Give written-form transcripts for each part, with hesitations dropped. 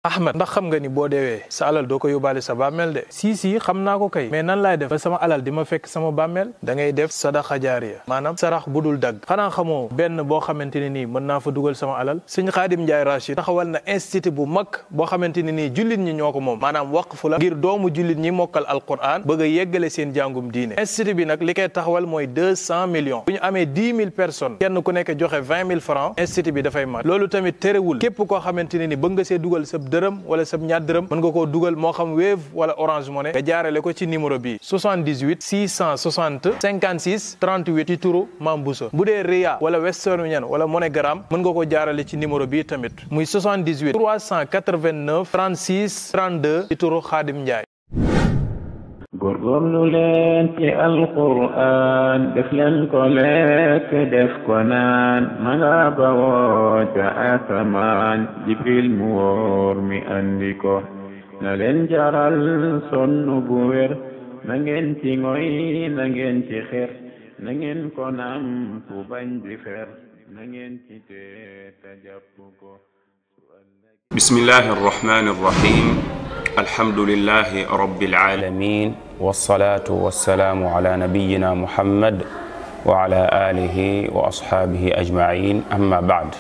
Ahmed ndax xam nga ni boo deewee sa alal doo ko yóbbaale sa bàmmeel de si xam naa ko kay mais nan laay def ba sama alal di ma fekk sama bàmmeel da ngay def sadaxa jaariya maanaam sarax bu dul dagg xanaa xamoo benn boo xamante ne nii mën naa fa dugal sama alal Sëñ Xaadim Njaay Rachid taxawal na institut bu mag boo xamante ne nii jullit ñi ñoo ko moom maanaam waqfu la ngir doomu jullit ñi mokkal alquran bëgg a yeggale seen jàngum diine institut bi nag li koy taxawal mooy 200 millions bu ñu amee 10 000 personnes kenn ku nekk joxe 20 000 francs institut bi dafay mat loolu tamit terewul képp koo xamante ne ni bëgg nga see dugal sa dërëm wala sa ñaar dërëm mën nga koo dugal moo xam Wave wala Orange Money nga jaarale ko ci numéro bi 78 660 56 38 ci turu Mame Bousso bu dee Ria wala Western Union wala MoneyGram mën nga ko jaarale ci numéro bi tamit muy 78 389 36 32 ci turu Xaadim Njaay. góorgóorlu leen ci alquran def leen ko lekk def ko naan ma nga bawoo ca asamaan jibril mu wóor mi andi ko na leen jaral sonn bu wér na ngeen ci ngoy na ngeen ci xeer na ngeen ko nam fu bañ di fer na ngeen ci te ta jàpp ko. bismillahi arrahmani arrahim alhamdulillahi rabbil alamin wassalatu wassalamu ala nabiyyina muhammad wa ala alihi wa ashabihi ajma'in amma ba'd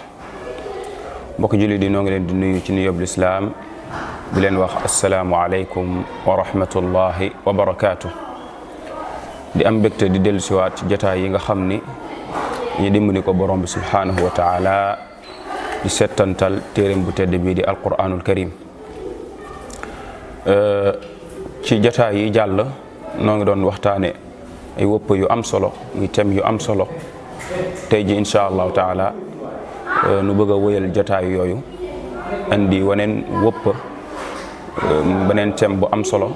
mbokk julli di noo ngi leen di nuyu ci nuyoob lislaam di leen wax assalaamu alaykum wa rahmatullahi wa barakatuh di am mbégte di dellu siwaat jotaay yi nga xam ni ñu dimbali ko borom bi subhanahu wa ta'ala di settantal téereem bu tedd bi di alquranul karim ci jotaay yi jàll noo ngi doon waxtaane ay wëpp yu am solo muy thème yu am solo tey ji insha allahu taala nu bëgg a wëyal jotaay yooyu andi waneen wëpp beneen thème bu am solo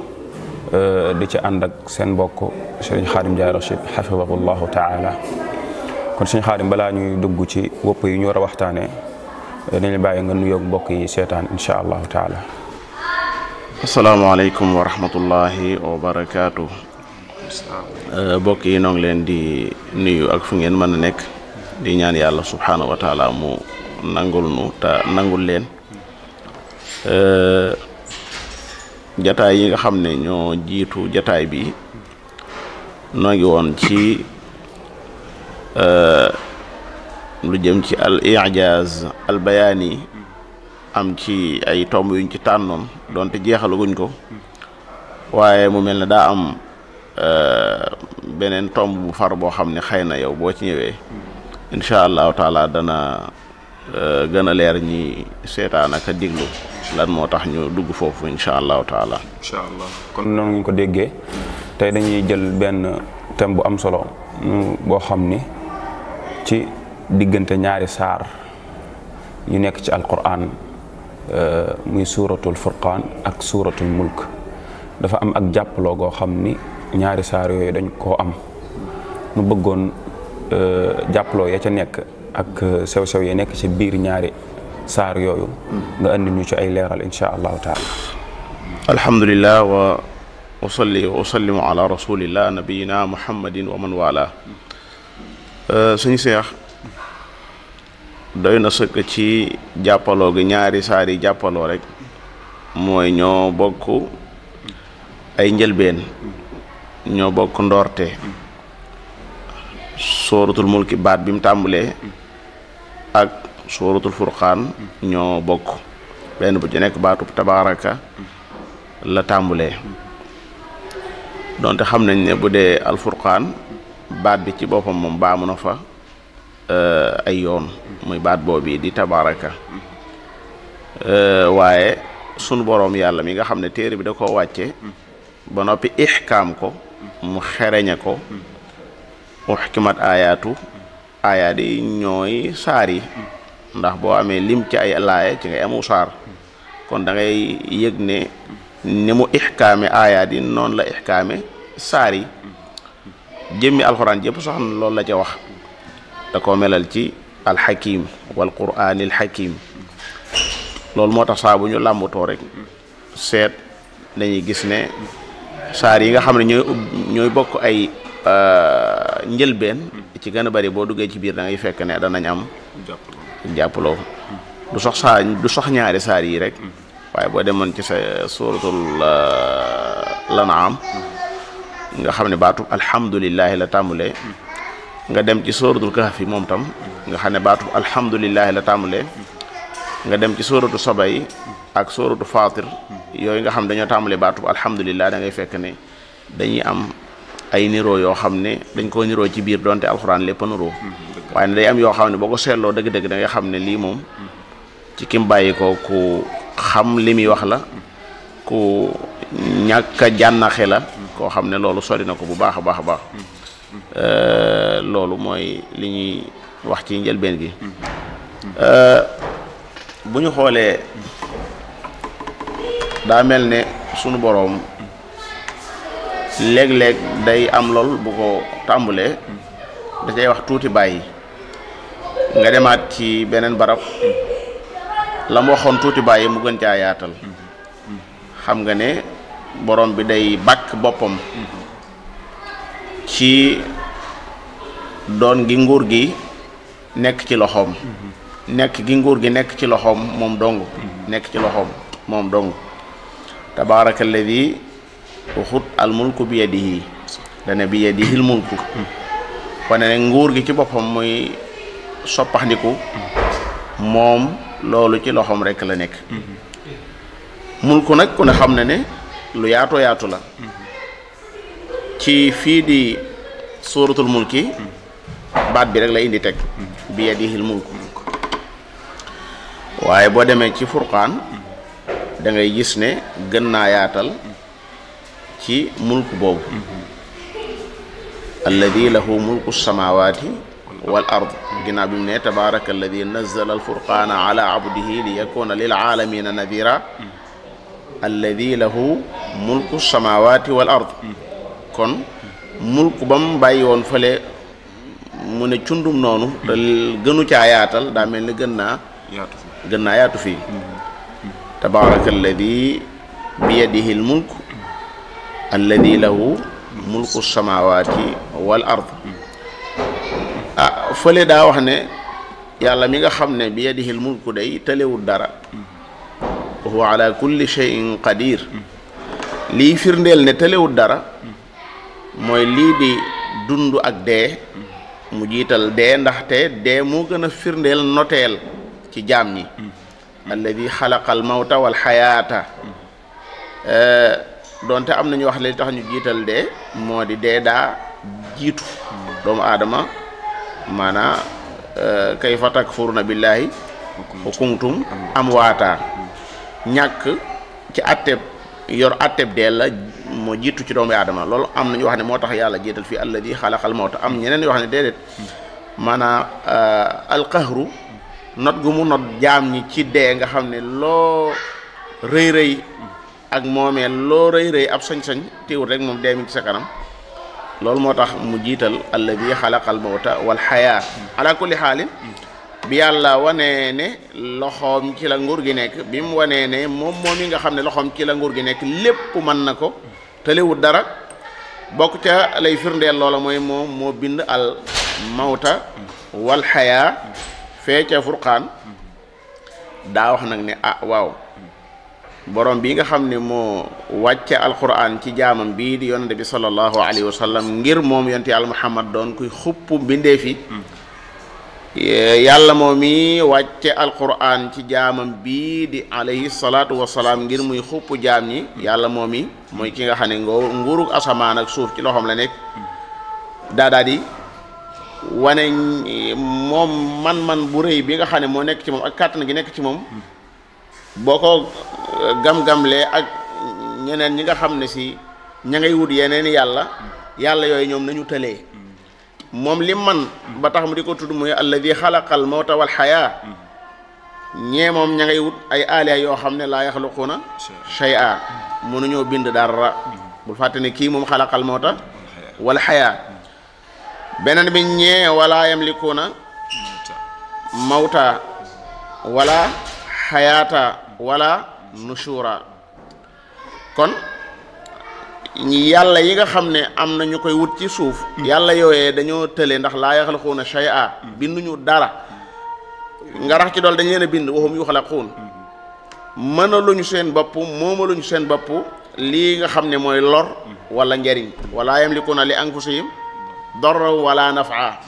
di ci ànd ak seen mbokk Sëriñ Xaadim Njaay Rachid xafidahullahu taala kon Sëriñ Xaadim balaa ñuy dugg ci wëpp yu ñu war a waxtaane dañu bàyyi nga nuyoog mbokk yi seetaan insha allahu taala. asalaamaaleykum wa rahmatullahi wa barakaatu. mbokk yi noo ngi leen di nuyu ak fu ngeen mën a nekk di ñaan yàlla subhaanahu wa taala mu nangul nu te nangul leen jataay yi nga xam ne ñoo jiitu jataay bi noo ngi woon ci lu jëm ci al i'jaaz al bayaani am ci ay tomb yuñ ci tànnoon donte jeexalaguñ ko waaye mu mel ne daa am beneen tomb bu far boo xam ne xëy na yow boo ci ñëwee incha allahu taala dana gën a leer ñi seetaan ak a diglu lan moo tax ñu dugg foofu incha allahu taala. incha allah kon noonu ñu ko déggee tey dañuy jël benn thème bu am solo boo xam ni ci diggante ñaari saar yu nekk ci alquran muy suuratul furqaan ak suuratul mulk dafa am ak jàppaloo goo xam ni ñaari saar yooyu dañ koo am nu bëggoon jàppaloo ya ca nekk ak sew-sew ya nekk ci biir ñaari saar yooyu nga andi ñu ci ay leeral insha allahu taala. alhamdulillah wa usalli wa usallimu ala rasulillah nabiyina muhammadin wa man wala suñu seex doy na sëkk ci jàppaloo gi ñaari saar yi jàppaloo rek mooy ñoo bokk ay njëlbeen ñoo bokk ndoorte sooratul mulki baat bi mu tàmbalee ak sooratul furqaan ñoo bokk benn bu ci nekk baatub tabaaraka la tàmbalee donte xam nañ ne bu dee alfurqaan baat bi ci boppam moom baamu na fa ay yoon muy baat boobu di tabaraka waaye sunu boroom yàlla mi nga xam ne téere bi da koo wàcce ba noppi ixkaam ko mu xereñe ko uxkimat aayaat yi ñooy saar yi ndax boo amee lim ci ay laaya ci ngay amu saar kon da ngay yëg ne ni mu ixkaame aayaat yi noonu la ixkaame saar yi jëmmi alxuraan jëpp sax loolu la ca wax da koo melal ci alxakim wal quraanil xakim loolu moo tax saa bu ñu làmbutoo rek seet dañuy gis ne saar yi nga xam ne ñooy bokk ay njëlbeen ci gën a bari boo duggee ci biir da ngay fekk ne danañ am jàppaloo du sax ñaari saar yi rek waaye boo demoon ci sa suratul An'am nga xam ne baatu alhamdulillahi la tàmbulee nga dem ci suratul Kahfi moom tam nga xam ne baatu alhamdulillahi la tàmbulee nga dem ci suratu Saba yi ak suratu Fatir yooyu nga xam dañoo tàmbalee baatu alhamdulillah da ngay fekk ne dañuy am ay niroo yoo xam ne dañ koo niroo ci biir donte alxuraan lépp a niroo waaye ne day am yoo xam ne boo ko seetloo dëgg-dëgg da ngay xam ne lii moom ci kim bàyyi ko ku xam li muy wax la ku ñàkk a jànnaxe la koo xam ne loolu sori na ko bu baax a baax a baax loolu mooy li ñuy wax ci njëlbeen gi bu ñu xoolee daa mel ne sunu boroom léeg-léeg day am lool bu ko tàmbulee da cay wax tuuti bàyyi nga demaat ci beneen barab la mu waxoon tuuti bàyyi mu gën caa yaatal xam nga ne boroom bi day bàkk boppam ci doon gi nguur gi nekk ci loxoom nekk gi nguur gi nekk ci loxoom moom dong nekk ci loxoom moom dong tabaaraka alladi waxut almulku bi yadihi dana bi yadihi almulku wane ne nguur gi ci boppam muy soppaxndiku moom loolu ci loxoom rekk la nekk mulku nag ku ne xam ne lu yaatoo yaatu la ci fii di suuratul mulki baat bi rek la indi teg bi yadihi almulku waaye boo demee ci furqaan da ngay gis ne gën naa yaatal ci mulku boobu alladi lahu mulku samawati wal ard ginnaaw bi mu ne tabaraka alladi nazzala alfurqaana ala abdihi li yakuna lil aalamina nadira alladi lahu mulku samawati wal ard kon mulku ba mu bàyyi woon fële mu ne cundum noonu te gënu caa yaatal daa mel ni gën naa yaatu fii tabaraka alladi bi yadihi al mulk alladi lahu mulku samawati wal ard fële daa wax ne yàlla mi nga xam ne bi yadihi al mulku day tëlewul dara wa huwa ala kulli shay'in qadir lii firndeel ne tëlewul dara mooy lii di dund ak dee mu jiital dee ndaxte dee moo gën a firndeel noteel ci jaam ñi alladi xalaqal mawta wal xayaata donte am nañu wax li tax ñu jiital dee moo di dee daa jiitu doomu aadama maanaa kayfa takfuruna billahi wa kuntum amwaata ñàkk ci atteb yor atteb dee la moo jiitu ci doomu aadama loolu am nañu wax ne moo tax yàlla jiital fii alladi xalaqal mawta am ñeneen yoo xam ne déedéet maanaa alqahru not gu mu not jaam ñi ci dee nga xam ne loo rëy rëy ak moomee loo rëy rëy ab sañ-sañ téewul rek moom dee mi ci sa kanam loolu moo tax mu jiital alladi xalaqal mawta wal xayaa ala kulli xaalin bi yàlla wanee ne loxoom ci la nguur gi nekk bi mu wanee ne moom yi nga xam ne loxoom ci la nguur gi nekk lépp mën na ko tëlewut dara bokk ca lay firndeel loola mooy moom moo bind al mawta wal xayaa fee ca furqaan daa wax nag ne waaw borom bi nga xam ne moo wàcce alquran ci jaamam bii di yonente bi sallallahu alayhi wa sallam ngir moom yonte yàlla muhammad doon kuy xupp mbindee fi yàlla moom mi wàcce alquran ci jaamam bii di alayhi salaatu wasalaam ngir muy xupp jaam ñi yàlla moom mi mooy ki nga xam ne nguurug asamaan ak suuf ci loxoom la nekk daa di wane moom man bu rëy bi nga xam ne moo nekk ci moom ak kàttan gi nekk ci moom boo ko gam-gamlee ak ñeneen ñi nga xam ne si ña ngay wut yeneen yàlla yooyu ñoom nañu tëlee moom li man ba tax mu di ko tudd muy alladi xalaqal mawta wal xayaa ñee moom ña ngay wut ay aaliya yoo xam ne laa yaxluquuna shay'a mënuñoo bind dara bul fàtte ne kii moom xalaqal mawta wal xayaa beneen bi ñee wala yamlikuuna mawta wala xayaata wala nushura kon yàlla yi nga xam ne am na ñu koy wut ci suuf yàlla yooyee dañoo tële ndax laa yaxlaquuna shay'a binduñu dara nga rax ci dool dañ leen a bind waxum yuxlaquun mënaluñu seen bopp moomaluñu seen bopp lii nga xam ne mooy lor wala njariñ wala yamlikuuna li anfusihim darran wala naf'a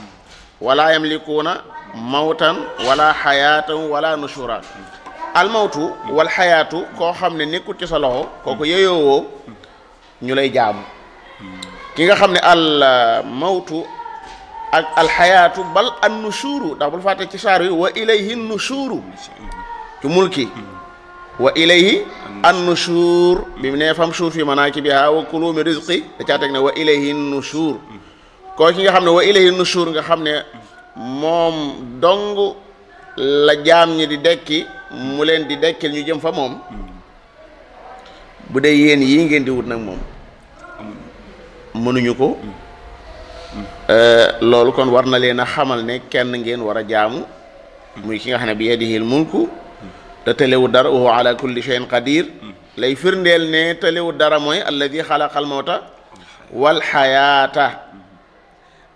wala yamlikuuna mawtan wala xayaatan wala nushura almawtu wal xayaatu koo xam ne nekkul ci sa loxo kooku yeyoowoo ñu lay jaamu ki nga xam ne al mawtu ak alxayaatu bal an nushuru ndax bul fàtte ci saar yi wa ilayhi nushuru ci mulki wa ilayhi an nushur bi mu ne famshu fi manakibiha wa kulu min rizqi da caa teg ne wa ilayhi nushur koo ki nga xam ne wa ilayhi nushur nga xam ne moom dong la jaam ñi di dekki mu leen di dekkil ñu jëm fa moom bu dee yéen yii ngeen di wut nag moom mënuñu ko loolu kon war na leen a xamal ne kenn ngeen war a jaamu muy ki nga xam ne bi yadihil mulku te tëlewut dara wa huwa ala kulli shay'in qadir lay firndeel ne tëlewut dara mooy alladi xalaqal mawta wal xayaata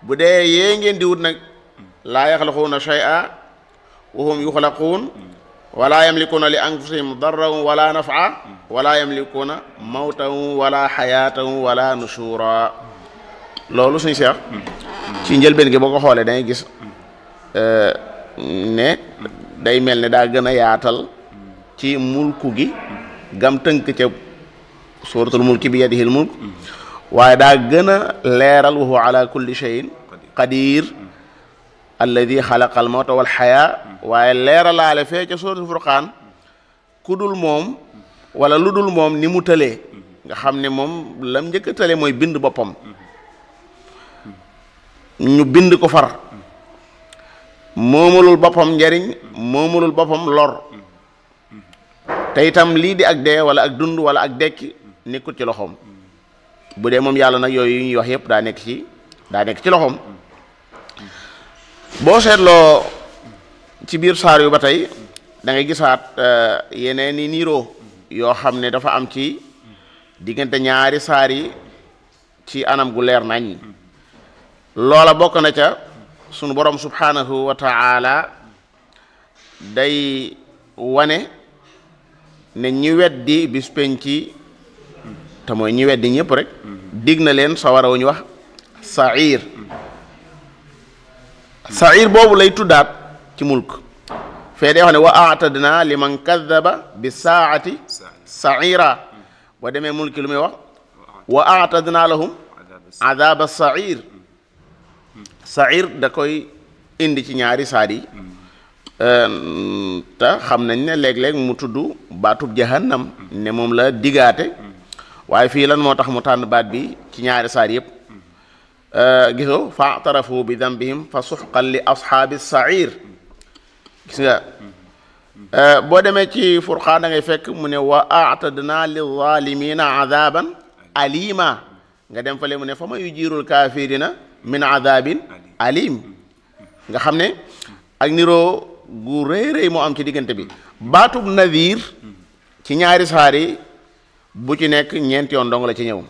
bu dee yee ngeen di wut nag laa yaxlaquuna shay'a wa hum yuxlaquun wala yamlikuuna li anfusihim darran wala naf'a wala yamlikuuna mawtan wala xayaatan wala nushura loolu suñu seex ci njëlbeen gi boo ko xoolee dangay gis ne day mel ne daa gën a yaatal ci mulku gi gam tënk ca suratul mulki bi yadihil mulk waaye daa gën a leeral wa huwa ala kulli shay'in qadir alladi xalaqa al mawta wal xayaa waaye leeralaale fee ca suratul furqaan ku dul moom wala lu dul moom ni mu tëlee nga xam ne moom lam njëkk a tëlee mooy bind boppam ñu bind ko far moomalul boppam njariñ moomalul boppam lor te itam lii di ak dee wala ak dund wala ak dekki nekkul ci loxoom bu dee moom yàlla nag yooyu ñuy wax yépp daa nekk ci loxoom boo seetloo ci biir saar yu ba tey da ngay gisaat yeneen i niiroo yoo xam ne dafa am ci diggante ñaari saar yi ci anam gu leer nañ loola bokk na ca sunu borom subhanahu wa ta'ala day wane ne ñi weddi bis penci te mooy ñi weddi ñëpp rek dig na leen sawara wu ñu wax sair boobu lay tuddaat ci mulk fee dee wax ne wa a'tadna liman kadaba bi saati saira boo demee mulki lu muy wax wa a'tadna lahum adaba sair da koy indi ci ñaari saar yi te xam nañ ne léeg-léeg mu tudd baatub jahannam ne moom la digaate waaye fii lan moo tax mu tànn baat bi ci ñaari saar yëpp gisoo fa atarafu bi dambihim fa suxqan li ashaabi sair gis nga boo demee ci furqaan da ngay fekk mu ne wa atadna lizalimina adaban alima nga dem fale mu ne fa ma yujiirul kaafirina min adabin alim nga xam ne ak niroo gu rëy rëy moo am ci diggante bi baatub nadir ci ñaari saar yi bu ci nekk ñeenti yoon dong la ci ñëw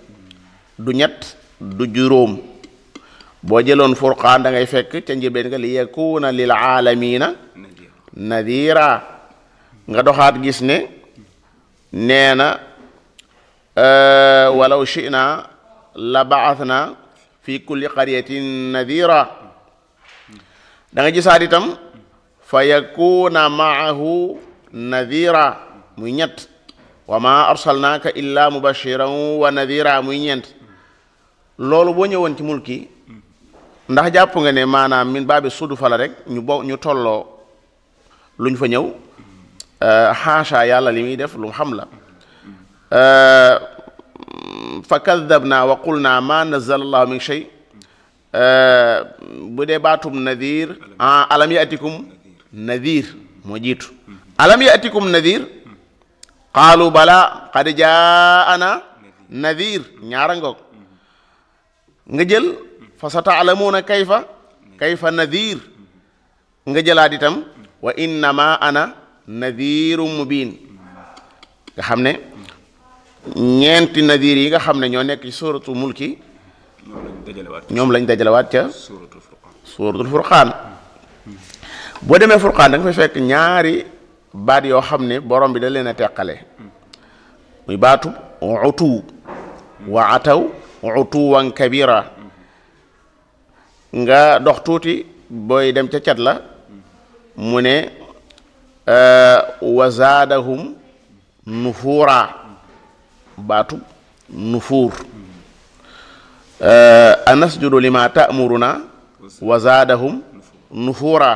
du ñett du juróom boo jëloon furqaan da ngay fekk ca njëlbeen nga li yakuna lil aalamina nadira nga doxaat gis ne nee na walaw shi'na la ba'athna fi kulli qaryatin nadira da nga gisaat itam fa yakuna maahu nadira muy ñett wa ma arsalnaaka illa mubashiran wa nadira muy ñeent loolu boo ñëwoon ci mulki ndax jàpp nga ne maanaam min baabi sudufa la rek ñu tolloo luñ fa ñëw xaasha yàlla li muy def lu mu xam la fa kadabna wa qulna ma nazala allahu min shay bu dee baatum nadir alam yatikum nadir moo jiitu alam yatikum nadir qaalu bala qad jaana nadir ñaara ngoog nga jël fa sa taalamuuna kayfa nadir nga jëlaat itam wa innama ana nadirum mubin nga xam ne ñeenti nadir yi nga xam ne ñoo nekk ci suratul mulki ñoom lañ dajalewaat ca suratul furqaan boo demee furqaan da nga fay fekk ñaari baat yoo xam ne borom bi da leen a teqale muy baatu utu wa ataw utuwan kabira nga dox tuuti booy dem ca cat la mu ne wa zaadahum nufuura baatu nufuur anasjudu lima ta'muruna wa zaadahum nufuura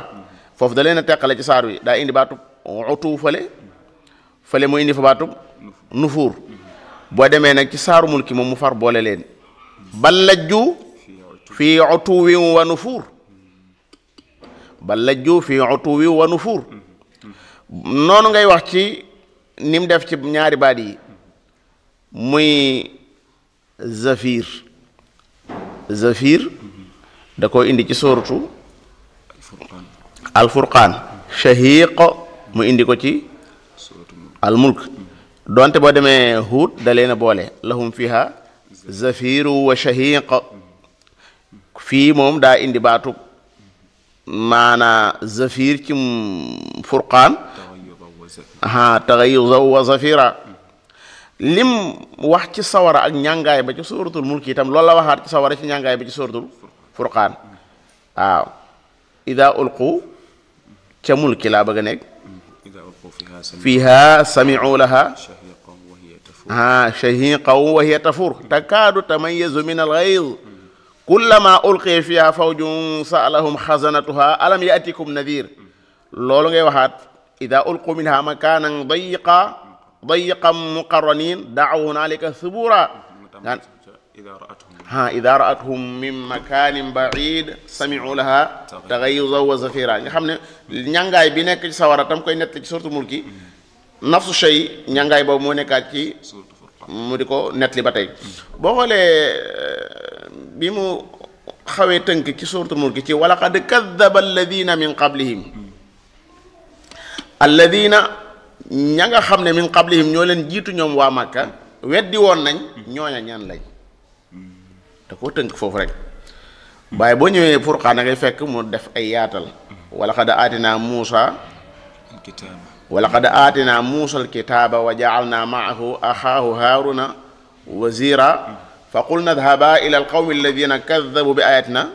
foofu da leen a teqale ci saar wi daa indi baatu utu fële mu indi fa baatu nufuur boo demee nag ci saaru mulki moom mu far boole leen bal lajju fi utuwin wa nufuur bal lajju fi utuwin wa nufuur noonu ngay wax ci ni mu def ci ñaari baat yi muy zafir da ko indi ci sóoratu alfurqaan shahiq mu indi ko ci almulk donte boo demee Huud da leen a boole lahum fiha zafiru wa shahiq fii moom daa indi baatu maana zafir ci furqaan taxayuza wa zafira lim wax ci sawara ak ñàngaay ba ci suratul mulk itam loolu la waxaat ci sawara ci ñàngaay ba ci suratul furqaan waaw ida ulqu ca mulki laa bëgg a nekk fiha sami'u laha shahiqan wa hiya tafur takaadu tamayyazu min al-ghayz kullama ulqiya fiha fawjun sa'alahum khazanatuha alam ya'tikum nadhir loolu ngay waxaat ida ulqu minha makanan dayiqan muqarranin da'u hunalika thubura ida ra'atuhum min makanin ba'id sami'u laha taghayyuzan wa zafira nga xam ne ñàngaay bi nekk ci sawara tam koy nett ci suratul mulki nafsu shay ñàngaay boobu moo nekkaat ci mu di ko nett li ba tey boo xoolee bi mu xawee tënk ci suratul mulki ci walaqad kaddaba alladina min qablihim alladina ña nga xam ne min qablihim ñoo leen jiitu ñoom waa Makka weddi woon nañ ñooña ñan lañ da koo tënk foofu rek waaye boo ñëwee Furqaan da ngay fekk mu def ay yaatal walaqad aatinaa Muusaa alkitaaba wa ja'alnaa ma'ahu axaahu Haaruna waziira fa qulnaa idhabaa ilaa alqawmi alladhiina kadhabuu bi aayaatinaa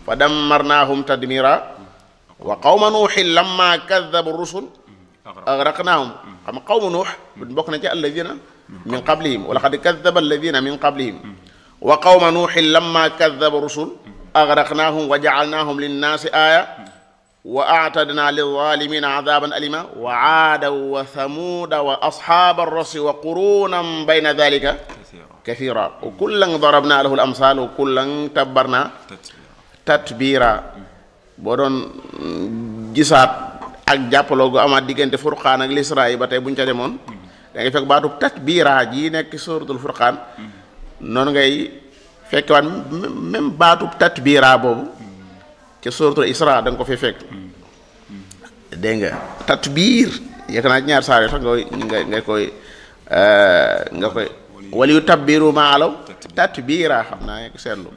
fa dammarnaahum tadmiira wa qawma nuuhin lammaa kadhabu rusul agraqnaahum xam nga qawmu nuux bokk na ci alladhiina min qablihim wa laqad kadhaba alladhiina min qablihim wa qawma nuuhin lammaa kadhabu rusul agraqnaahum wa ja'alnaahum linnaasi aaya wa a'tadnaa lizaalimiina adaaban aliima wa aadan wa thamuuda wa ashaaba ar-rassi wa quruunan bayna dhaalika kathiira wa kullan darabnaa lahu al-amsaal wa kullan tabbarnaa tatbiira boo doon gisaat ak jàppaloo gu amaat diggante Furqaan ak l'Israa yi ba tey buñ ca demoon da ngay fekk baatu tatbiira ji nekk suratul Furqaan noonu ngay fekkewaat même baatu tatbiira boobu ci suratul Israa da nga ko fi fekk dégg nga tatbiir yëkk naa ci ñaar saar yoo sax nga koy wala yu tabbiru maa alaw tatbiira xam naa nga seetlu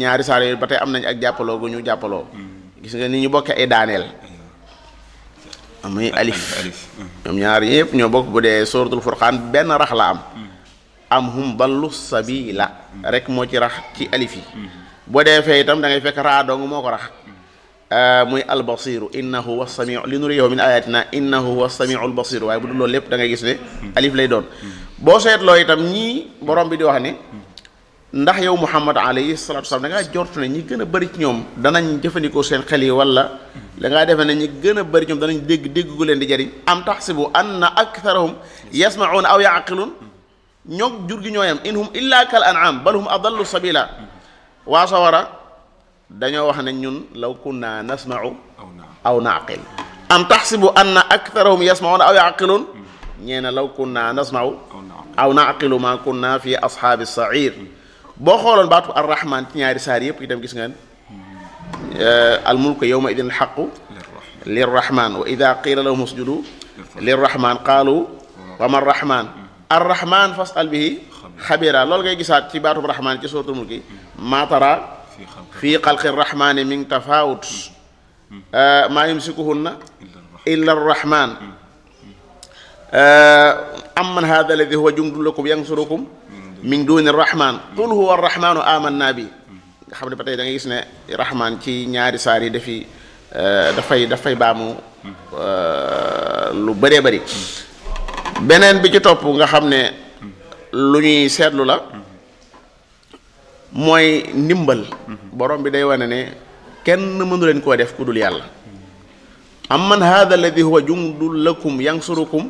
ñaari saar yooyu ba tey am nañ ak jàppaloo gu ñu jàppaloo gis nga ni ñu bokkee ay daaneel muy alif ñoom ñaar yëpp ñoo bokk bu dee suratul Furqaan benn rax la am hum ballu sabila rek moo ci rax ci alif yi boo dee fee itam da ngay fekk raa dong moo ko rax muy albasiru innahu huwa samiu li nuriyahu min ayatina innahu huwa samiu albasiru waaye bu dul loolu lépp da ngay gis ne alif lay doon boo seetloo itam ñii borom bi di wax ne ndax yow Muhammad alayhi salaatu wasalaam da ngaa jortu ne ñi gën a bëri ci ñoom danañ jëfandikoo seen xel yi wala da ngaa defe ne ñi gën a bëri ñoom danañ dégg gu leen di jariñ am taxsibu anna aktharahum yasma'una aw ya'qilun ñoog jur gi ñooyam in hum illa kal an'am bal hum adallu sabila waa sawara dañoo wax ne ñun law kunna nasma'u aw na'qil am taxsibu anna aktharahum yasma'una aw ya'qilun ñeena law kunna nasma'u aw na'qilu ma kunna fi ashaabi sa'ir boo xooloon baatu arrahman ci ñaari saar yëpp itam gis ngeen almulku yawma idin alxaqu lirrahman wa ida qila lahum usjudu lirrahman qaalu wa ma arrahman arrahman fas'al bihi xabira loolu ngay gisaat ci baatu rahman ci suratul mulki ma tara fi xalqi arrahmani min tafawut ma yumsikuhunna illa arrahman amman hada alladi huwa jundun lakum yansurukum min duni arrahman qul huwa arrahmanu amanna bi nga xam ne ba tey da ngay gis ne rahman ci ñaari saar yi dafay baamu lu bëree bëri beneen bi ci topp nga xam ne lu ñuy seetlu la mooy ndimbal borom bi day wane ne kenn mënu leen koo def ku dul yàlla amman hada alladi huwa jundun lakum yansurukum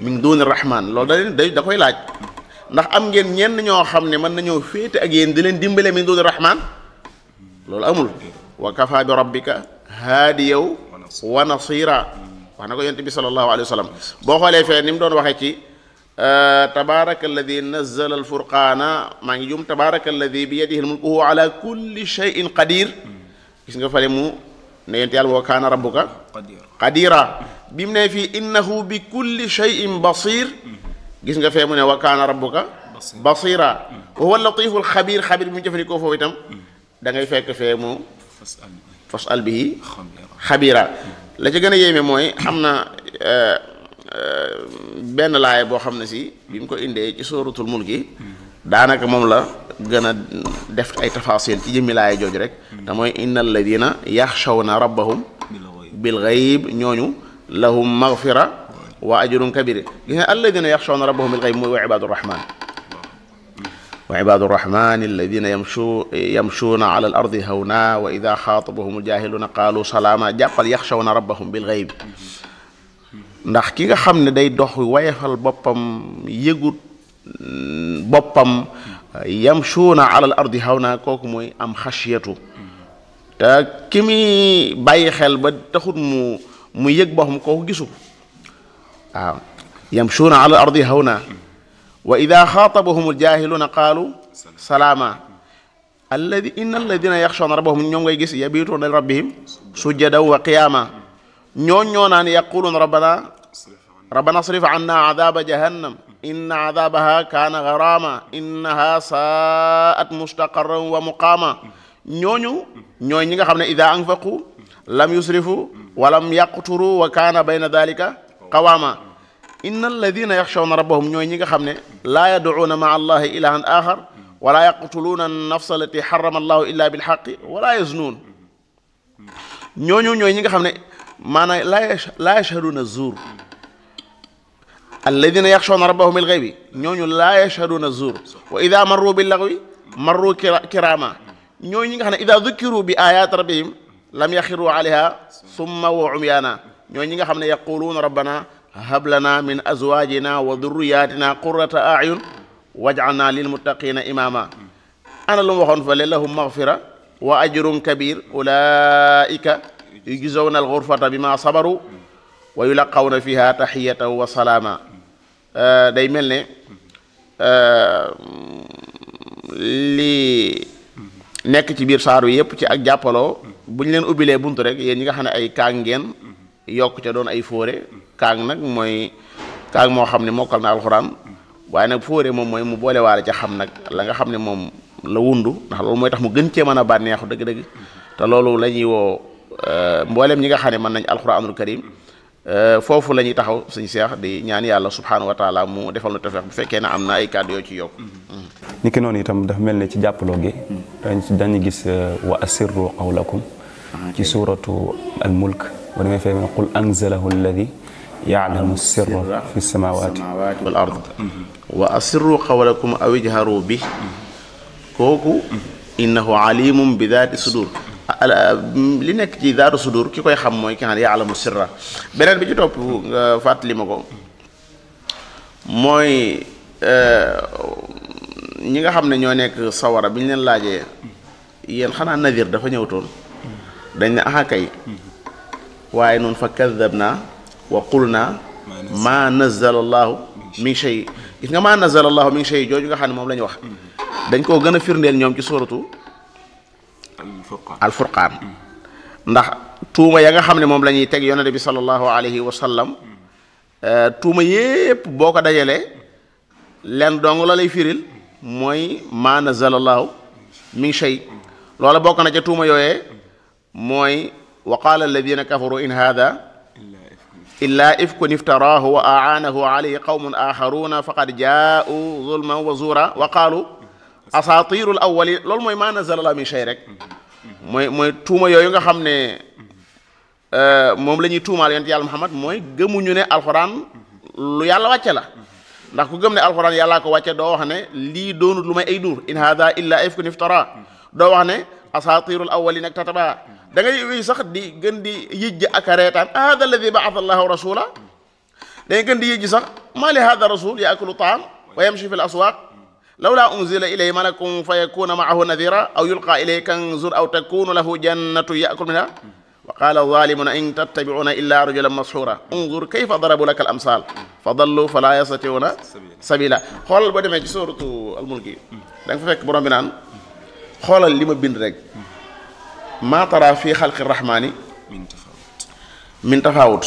min duni rahman loolu da koy laaj ndax am ngeen ñenn ñoo xam ne mën nañoo féete ak yéen di leen dimbale min duni rahman loolu amul wa kafa bi rabbika haadiyaw wa nasira wax na ko yonent bi sallallahu alayhi wa sallam boo xoolee fee ni mu doon waxee ci tabaraka alladi nazzala alfurqaana maa ngi jum tabaraka alladi bi yadihi almulku huwa ala kulli shay'in qadir gis nga fale mu ne yonent yàlla wa kaana rabbuka qadira bi mu ne fii innahu bi kulli shay'in basir gis nga fee mu ne wa kaana rabbuka basira wa huwa latifu alxabir xabir bi mu jëfandikoo foofu itam da ngay fekk fee mu fasal bihi xabira la ca gën a yéeme mooy am na benn laay boo xam ne si bi mu ko indee ci suratul mulki daanaka moom la gën a def ay tafasil ci jëmmi laay jooju rek te mooy inna alladina yaxshawna rabbahum bil gayb ñooñu lahum maghfira wa ajrun kabir gis nga alladina yaxshawna rabbahum bil gayb mooy wa ibadu rahman wa ibadu rahman alladina yamshuuna ala al ardi hawna wa ida xaatabahum aljahiluna qaalu salaama jàppal yaxshawna rabbahum bil gayb ndax ki nga xam ne day dox wayefal boppam yëgut boppam yamshuuna ala al ardi hawna kooku mooy am xasiyatu te ki muy bàyyi xel ba taxut mu yëg boppam kooku gisu waaw yamshuuna ala al ardi hawna wa ida xaatabahum aljahiluuna qaalu salaama inna alladina yaxshawna rabbahum ñoom ngay gis yabituuna li rabbihim sujjadan wa qiyaama ñoo naan yaquluuna rabbana asrif anna adaba jahannam inna adabaha kaana garaama innaha saat mustaqarran wa muqaama ñooy ñi nga xam ne ida anfaqu lam yusrifu wa lam yaqturu wa kaana bayna dalika qawaama inna alladina yaxshawna rabbahum ñooy ñi nga xam ne laa yadcuuna maa allahi ilahan axar wala yaqtuluuna annafsa allati xarama allahu illa bilxaqi wala yaznuun ñooy ñi nga xam ne maanaam laa yashhaduuna zuur alladina yaxshawna rabbahum bil gaybi ñooñu laa yashhaduuna zuur wa ida marru bil lagwi marru kirama ñooy ñi nga xam ne ida dukiru bi ayat rabbihim lam yaxiru alayha summa wa umyaana ñooy ñi nga xam ne yaquluuna rabbana hab lana min azwajina wa durriyatina qurrata a'yun waj'alna lilmuttaqina imama ana lu mu waxoon fa le lahum maghfira wa ajrun kabir ulaika yujzawna alghurfata bima sabaru wa yulaqawna fiha tahiyatan wa salama day mel ne li nekk ci biir saaru yépp ci ak jàppaloo bu ñu leen ubbilee buntu rek yéen ñi nga xam ne ay kaang ngeen yokk ca doon ay fóore kaang nag mooy kaang moo xam ne mokkal na alxuraan waaye nag fóore moom mooy mu boole waale ca xam nag la nga xam ne moom la wundu ndax loolu mooy tax mu gën cee mën a bànneexu dëgg-dëgg te loolu la ñuy woo mboolem ñi nga xam ne mën nañ alxuraanul karim foofu la ñuy taxaw suñu seex di ñaan yàlla subhaanahu wa taala mu defal nu tawfiq bu fekkee ne am na ay kàddu yoo ci yokk ni ki noonu itam dafa mel ne ci jàppaloo gi dañu gis wa asirru qawlakum ci suuratu al mulk wa demee fee ne qul anzalahu alladi yaalamu sirra fi samawati wal ard wa asirru qawlakum aw ijharu bi kooku innahu alimun bi daati sudur li nekk ci daatu sudur ki koy xam mooy ki nga xam ne yaalamu sirra beneen bi ci topp nga fàttali ma ko mooy ñi nga xam ne ñoo nekk sawara bi ñu leen laajee yéen xanaa nadir dafa ñëwtoon dañ ne aha kay waaye noonu fa kadabna wa qulna ma nazala allahu min shay gis nga ma nazala allahu min shay jooju nga xam ne moom la ñu wax dañ koo gën a firndeel ñoom ci suratu alfurqaan ndax tuuma ya nga xam ne moom la ñuy teg yonente bi sallallahu alayhi wa sallam tuuma yépp boo ko dajalee leen dong la lay firil mooy ma nazala allahu min shay loola bokk na ca tuuma yooyee mooy wa qaala alladina kafaru in hada illa ifkun iftaraahu wa aanahu alayhi qawmun axaruna faqad jaau zulman wa zura wa qaalu asatirul awwalin loolu mooy ma nazala la min shay rek mooy tuuma yooyu nga xam ne moom la ñuy tuumaal yonent yàlla Muhammad mooy gëmuñu ne alxuraan lu yàlla wàcce la ndax ku gëm ne alxuraan yàllaa ko wàcce doo wax ne lii doonut lu may ay duur in hada illa ifkun iftara doo wax ne asatirul awwalin ak tataba da ngay wéy sax di gën di yëjj ak a reetaan hada alladi baatha allahu rasula da ngay gën di yëjj sax ma li hada rasul yaakulu taam wa yamshi fi l aswaq lawla unzila ilayhi malakun fa yakuna maahu nadira aw yulqa ilayhi kanzun aw takunu lahu jannatu yakul minha wa qala zalimuna in tattabi'una illa rajulan mashura unzur kayfa darabu laka al amsal fa dallu fala yastati'una sabila xoolal boo demee ci suratu al mulki da nga fa fekk borom bi naan xoolal li ma bind rek ma tara fi xalqi rahmani min tafawut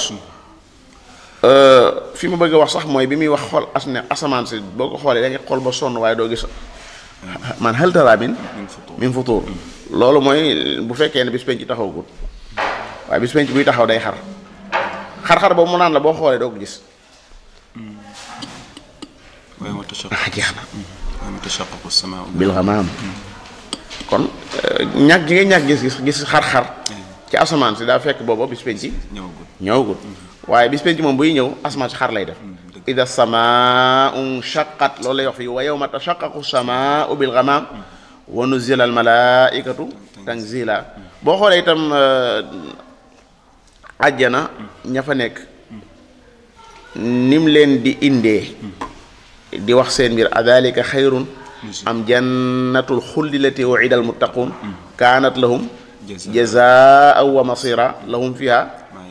fi ma bëgg a wax sax mooy bi muy wax xool asamaan si boo ko xoolee da nga xool ba sonn waaye doo gis man hal tara min futur loolu mooy bu fekkee ne bis penc taxawagul waaye bis penc buy taxaw day xar boobu mu naan la boo xoolee doo ko gis jeex na bil ghamaam kon ñàkk gi nga ñàkk gis xar-xar ci asamaan si daa fekk booba bis penc ñëwagul waaye bis penc moom buy ñëw asamaan si xar lay def ida samaa'u shaqqat loolu lay wax fii wa yawma tashaqqaqu samaa'u bil ghamaam wa nuzila al malaa'ikatu tanzila boo xoolee itam àjjana ña fa nekk nim leen di indee di wax seen mbir adhalika xayrun am jannatul xuldi lati u'ida al muttaqun kaanat lahum jazaa wa masira lahum fiha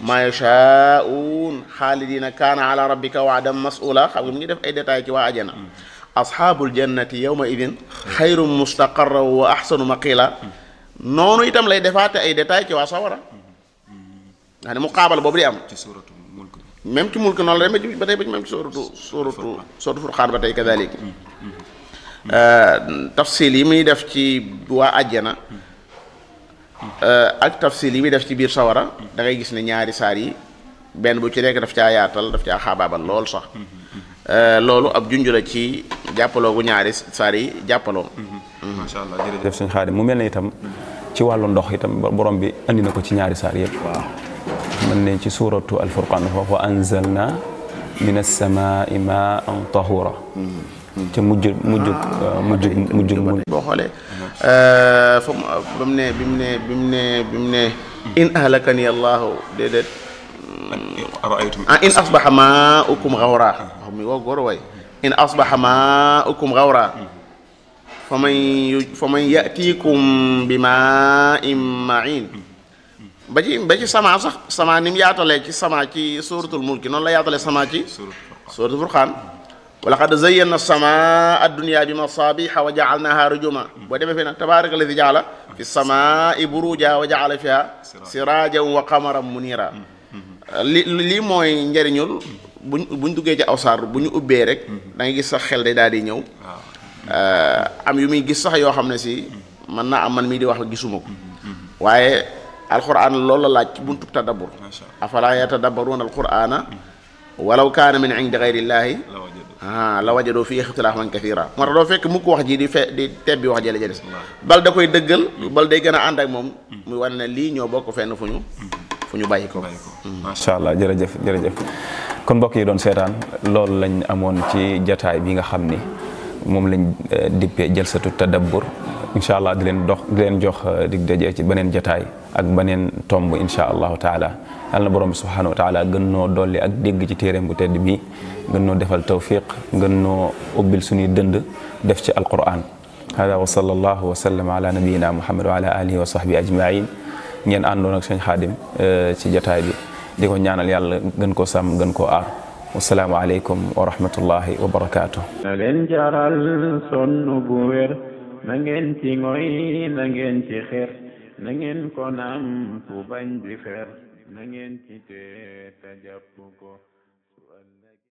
ma yashaa'un xaalidina kaana ala rabbika wa'dan mas'ula xam nga mu ngi def ay détails ci waa ajana ashaabul jannati yawma idin xayrun mustaqarra wa ahsanu maqila noonu itam lay defaate ay détails ci waa sawara nga ne muqaabala boobu di am même ci mulk noonu la demee ba tey ba même ci suratu Furqaan ba tey kadalik tafsil yi muy def ci waa ajjana ak tafsil yi muy def ci biir sawara da ngay gis ne ñaari saar yi benn bu ci nekk daf caa yaatal daf caa xaabaabal lool sax loolu ab junj la ci jàppaloo gu ñaari saar yi jàppaloo. macha allah jërëjëf sëñ Xaadim mu mel ne itam ci wàllu ndox itam borom bi andi na ko ci ñaari saar yëpp. waaw mën ne ci suuratu al-Furqaan foofu wa anzalna mina s-samaa'i maa'an tahuura te mujj boo xoolee fa ba mu ne in ahlakani allahu déedéet in asbaha maa'ukum ghawra wax mi woo góor way in asbaha maa'ukum ghawra faman ya'tikum bi maa'in ma'iin ba ci sama sax sama ni mu yaatalee ci sama ci suuratul mulki noonu la yaatalee sama ci suuratul Furqaan wa laqad zayyana as-samaa ad-dunya bi masaabiha wa ja'alnaha rujuma boo demee fii nag tabaaraka allazii ja'ala fi as-samaa'i buruujan wa ja'ala fiha siraajan wa qamaran muniira lii mooy njëriñul buñ duggee ci aw saar bu ñu ubbee rek da ngay gis sax xel day daal di ñëw am yu muy gis sax yoo xam ne si mën naa am man mii di wax gisuma ko waaye alquran loolu la laaj ci buntu tadabbur afala yatadabbaruuna alqur'ana walaw kaana min indi ghayrillaahi la wajadoo fii ixtilaafan kathiira moo tax doo fekk mu ko wax ji di tebbi wax jële jëles bal da koy dëggal bal day gën a ànd ak moom muy wane ne lii ñoo bokk fenn fu ñu bàyyi ko macha allah jërëjëf kon mbokk yi doon seetaan loolu lañ amoon ci jataay bi nga xam ni moom lañ dippee jalsatu tadabbur incha allah di leen jox dig daje ci beneen jataay ak beneen tomb incha allahu taala yàlla na borom bi subhanahu wa taala gën noo dolli ak dégg ci téeréem bu tedd bi gën noo defal tawfiq gën noo ubbil suñuy dënd def ci alquran hada wa sallallahu wa sallam ala nabiyina muhammad wa ala alihi wa sahbi ajmain ngeen àndoon ak sëñ Xaadim ci jataay bi di ko ñaanal yàlla gën koo sàmm gën koo aar wasalaamu aleykum wa rahmatullahi wa barakaatu. na leen jaral sonn bu wér na ngeen ci ngoy na ngeen ci xeer na ngeen ko nam fu bañ di fer na ngeen ci te jàpp ko